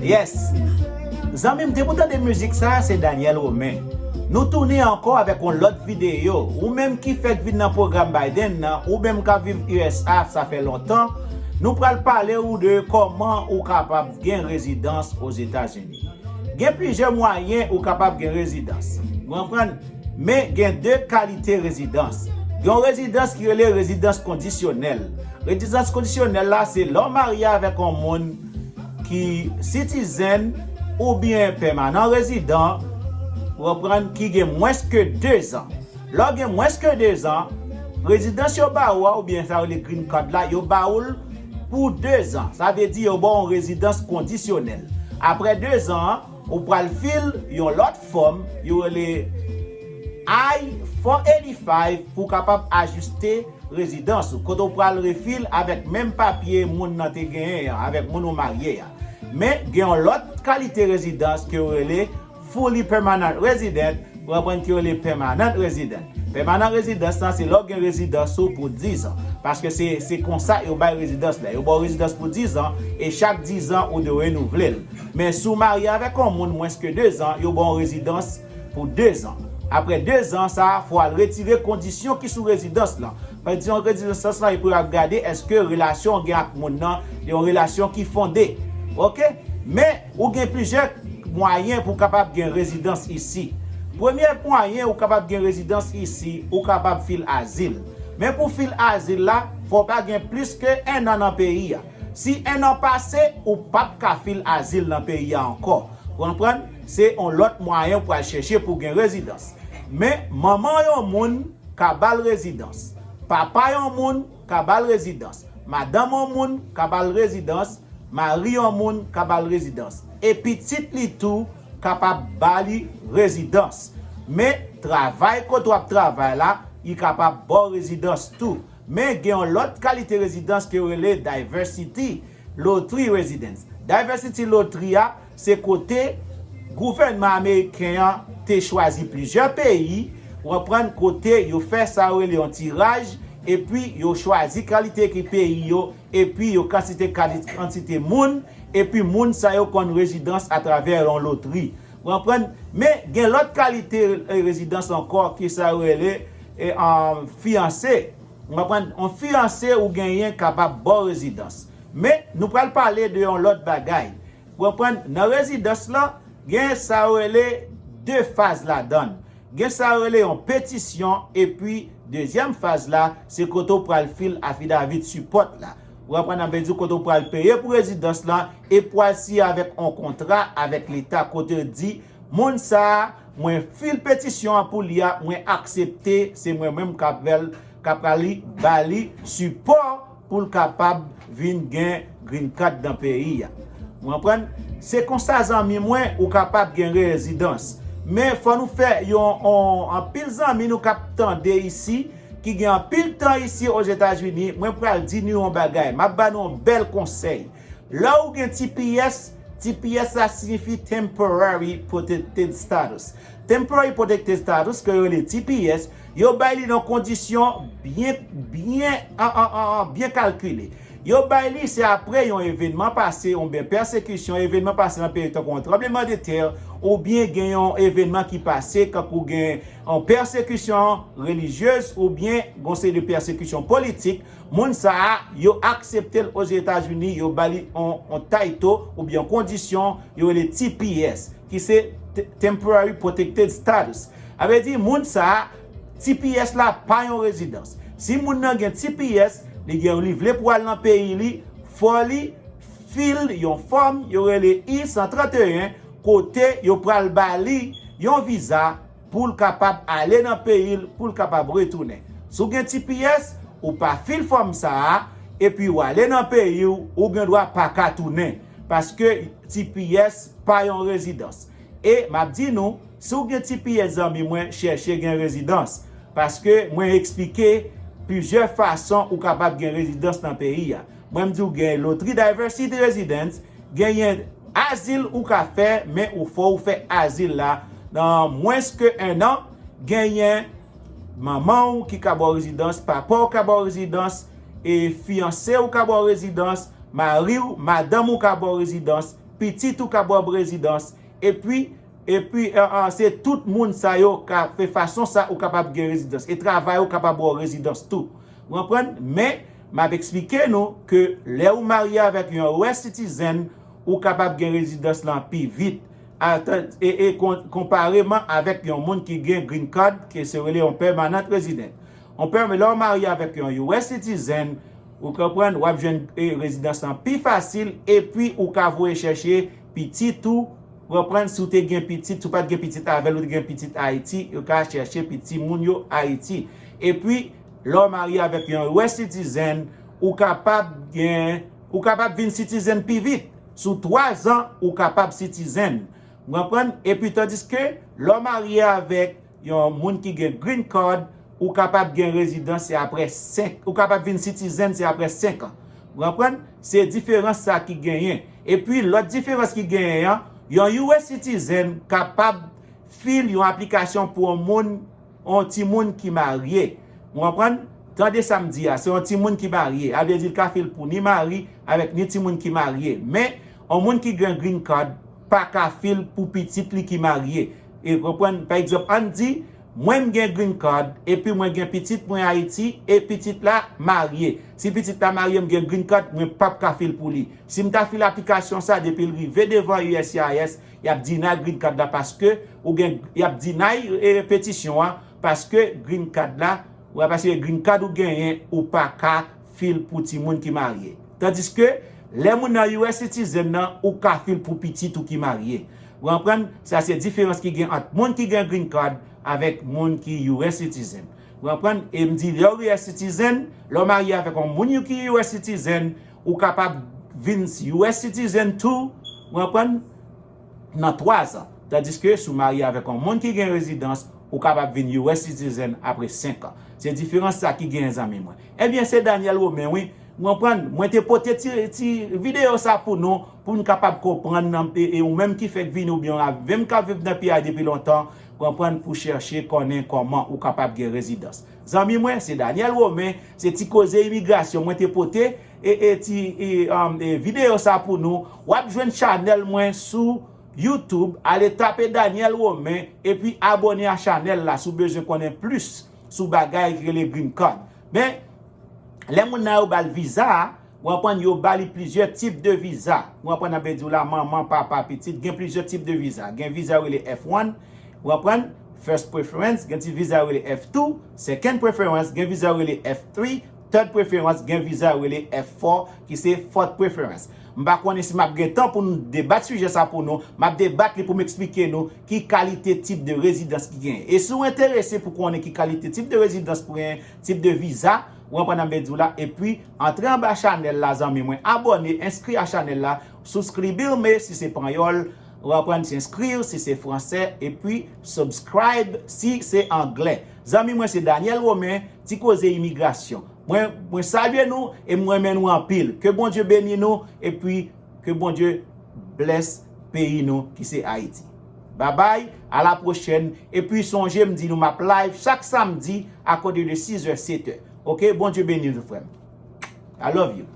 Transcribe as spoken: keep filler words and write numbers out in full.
Yes. Zanmi m, depi w tande mizik sa, se Daniel Romain. Nou tounen ankò avèk yon lòt videyo. Ou menm ki fèk vin nan pwogram Biden nan, ou menm k ap viv U S A, sa fè lontan, nou pral pale ou de kòman ou kapab gen rezidans Ozetazini. Gen plizyè mwayen ou kapab gen rezidans. Ou konprann? Men gen de kalite rezidans. Gen yon rezidans ki rele rezidans kondisyonèl. Rezidans kondisyonèl la, se lè w marye avèk yon moun ki citizen oubyen pèmanan rezidan, ou konprann, ki gen mwens ke de zan. Lè w gen mwens ke de zan, rezidans yo ba ou a, oubyen sa yo rele green card la, yo ba ou l pou de zan. Sa vle di yo ba w yon rezidans kondisyonèl. Apre de zan an, ou pral fil yon lòt fòm, yo rele I four eighty-five, pou w kapab ajiste rezidans ou, kote w pral refil avèk menm papye moun nan te genyen an, avèk moun ou marye a. Men gen yon lòt kalite rezidans ke yo rele fully permanent resident, ou konprann, ke yo rele permanent resident. Permanent residence lan, se lè w gen rezidans ou pou diz an. Paske se, se konsa yo bay rezidans la. Yo ba w rezidans pou diz an, e chak diz an, ou dwe renouvle l. Men si w marye avèk yon moun mwens ke de zan, yo ba w rezidans pou de zan. Apre de zan sa a, fò w al retire kondisyon ki sou rezidans lan. Kondisyon rezidans lan, epi w ap gade èske relasyon w gen ak moun nan, yon relasyon ki fonde. Oke? Men, ou gen plizyè mwayen pou w kapab gen rezidans isi. Premye mwayen ou kapab gen rezidans isi, ou kapab fil azil. Men pou fil azil la, fò w pa gen plis ke en an nan peyi a. Si en an pase, ou p ap ka fil azil nan peyi a ankò. Ou konprann? Se yon lòt mwayen pou al chèche pou gen rezidans. Men manman yon moun ka ba l rezidans. Papa yon moun ka ba l rezidans. Madanm yon moun ka ba l rezidans. Mari yon moun ka ba l rezidans. E pitit li tou kapab ba li rezidans. Men travay kote w ap travay la, li kapab ba w rezidans tou. Men gen yon lòt kalite rezidans ke yo rele diversity lottery residence. Diversity lottery a, se kote gouvènman ameriken an te chwazi plizyè peyi, ou konprann, kote yo fè sa yo rele yon tiraj, epi yo chwazi kalite ki peyi yo, epi yo kantite, kantite moun, epi moun sa yo konn rezidans atravè yon lotri. Ou konprann? Men gen lòt kalite, eh, rezidans ankò ki sa yo rele, eh, um, fiyanse. Ou konprann? Yon fiyanse ou genyen kapab ba w rezidans. Men nou pral pale de yon lòt bagay. Ou konprann? Nan rezidans lan, gen sa yo rele de faz ladan l. Gen sa yo rele yon petisyon, epi dezyèm faz la, se kote w pral fil affidavit support la. Ou konprann, sa vle di kote w pral peye pou rezidans lan, e pral siyen avèk yon kontra avèk Leta kote l di, moun sa a, mwen fil petisyon an pou li a, mwen aksepte, se mwen menm k ap fè l, k ap pral li, ba li sipò pou l kapab vin gen green card nan peyi a. Ou konprann? Se konsa, zanmi mwen, ou kapab gen rezidans. Men fò nou fè yon, yon, anpil zanmi nou k ap tande isi, ki gen anpil tan isi Ozetazini, mwen pral di nou yon bagay. M ap ba nou yon bèl konsèy. Lè ou gen T P S, T P S la siyifi Temporary Protected Status. Temporary Protected Status, ke yo rele T P S, yo bay li nan kondisyon byen, byen, an, an, an, an, byen kalkile. Yo bay li, se apre yon evènman pase, oubyen pèsekisyon, evènman pase nan peyi, tankou yon tranblemanntè, oubyen gen yon evènman ki pase, kankou gen yon pèsekisyon relijyez, oubyen gon seri de pèsekisyon politik, moun sa a, yo aksepte l Ozetazini, yo ba li yon, yon title, oubyen yon kondisyon, yo rele T P S, ki se te-, Temporary Protected Status. Sa vle di, moun sa a, T P S la pa yon rezidans. Si moun nan gen T P S, li gen, li vle pou al nan peyi li, fò li fil yon fòm, yo rele I san trannteyen, kote yo pral ba li yon viza pou l kapab ale nan peyi l, pou l kapab retounen. Si w gen T P S, ou pa fil fòm sa a, epi w ale nan peyi w, ou gen dwa pa ka tounen, paske T P S pa yon rezidans. E m ap di nou, si w gen T P S, zanmi mwen, chèche gen rezidans, paske mwen eksplike plizyè fason ou kapab gen rezidans nan peyi a. Mwen, m di w gen lotri diversity residence, genyen azil ou ka fè, men ou fò ou fè azil la nan mwens ke en an, genyen manman w ki ka ba w rezidans, papa w ka ba w rezidans, e fiyanse w ka ba w rezidans, mari w, madanm ou ka ba w rezidans, pitit ou ka ba w rezidans, epi, epi, eh, eh, se tout moun sa yo ka fè fason sa ou kapab gen rezidans, e travay ou kapab ba w rezidans tou. Ou konprann? Men, m ap eksplike nou ke lè ou marye avèk yon U S citizen, ou kapab gen rezidans lan pi vit, atan-, e, e kon-, konpareman avèk yon moun ki gen green card, ke se rele yon permanent resident. Yon pèmè, lè w marye avèk yon U S citizen, ou konprann, w ap jwenn, e, rezidans lan pi fasil, epi ou ka voye chèche pitit ou, ou konprann, si w te gen pitit, si w pa t gen pitit avè l, ou te gen pitit Ayiti, yo ka chèche pitit moun yo Ayiti. Epi, lè w marye avèk yon U S citizen, ou kapab gen, ou kapab vin citizen pi vit. Sou twa zan, ou kapab citizen. Ou konprann? Epi, tandiske, lè w marye avèk yon moun ki gen green card, ou kapab gen rezidans se apre senk, ou kapab vin citizen se apre senk an. Ou konprann? Se diferans sa ki genyen. Epi, lòt diferans ki genyen an, yon U S citizen kapab fil yon aplikasyon pou yon moun, yon timoun ki marye. Ou konprann? Tande sa m di a, se yon timoun ki marye. A vle di, l ka fil pou ni mari avèk ni timoun ki marye. Men, yon moun ki gen green card pa ka fil pou pitit li ki marye. E konprann, pa egzanp, ann di, mwen m gen green card, epi mwen gen pitit mwen Ayiti, e pitit la marye. Si pitit la marye, m gen green card, mwen p ap ka fil pou li. Si m ta fil aplikasyon sa, depi l rive devan U S C I S, y ap deny green card la paske ou gen, y ap deny, e, petisyon an, paske green card la, ou paske green card ou genyen, ou pa ka fil pou timoun ki marye. Tandiske, lè moun nan U S citizen nan, ou ka fil pou pitit ou ki marye. Ou konprann? Sa se diferans ki gen ant moun ki gen green card avèk moun ki U S citizen. Ou konprann? E m di, lè w U S citizen, lè w marye avèk yon moun ki U S citizen, ou kapab vin U S citizen tou, ou konprann, nan twa zan. Tandiske, si w marye avèk yon moun ki gen rezidans, ou kapab vin U S citizen apre senk an. Se diferans sa ki genyen, zanmi mwen. Ebyen, se Daniel Romain, wi. Ou konprann? Mwen te pote ti, ti videyo sa pou nou, pou n kapab konprann nan, e, e ou menm ki fèk vini oubyen w avè m k ap viv nan peyi a depi lontan, konprann, pou chèche konnen kòman ou kapab gen rezidans. Zanmi mwen, se Daniel Romain, se ti koze imigrasyon mwen te pote, e, e ti, e, um, e videyo sa pou nou. W ap jwenn chanèl mwen sou YouTube, ale tape Daniel Romain, epi abòne a chanèl la si w bezwen konnen plis sou bagay ki rele green card. Men, lè moun nan yo ba l viza a, ou konprann, yo ba li plizyè tip de viza. Ou konprann, nan vle di w la, manman, papa, pitit, gen plizyè tip de viza. Gen viza yo rele F one, ou konprann, first preference, gen ti viza yo rele F two, second preference, gen viza yo rele F three, third preference, gen viza yo rele F four, ki se fourth preference. M pa konnen si m ap gen tan pou nou debat sijè sa pou nou, m ap debat li pou m eksplike nou ki kalite tip de rezidans ki genyen. E si w enterese pou konnen ki kalite tip de rezidans pou genyen, tip de viza, ou konprann sa m vle di w la, epi antre anba chanèl la, zanmi mwen, abòne, enskri a chanèl la, suscribirme si se panyòl, ou konprann, se inscrire si se fransè, epi subscribe si se anglè. Zanmi mwen, se Daniel Romain, ti koze imigrasyon. Mwen, mwen salye nou e mwen renmen nou anpil. Ke Bondye beni nou, epi ke Bondye bless peyi nou ki se Ayiti. Babay, a la pwochèn. Epi sonje, m di nou m ap live chak samdi a kote de sis è, sèt è. Oke, Bondye beni nou, frè m. I love you.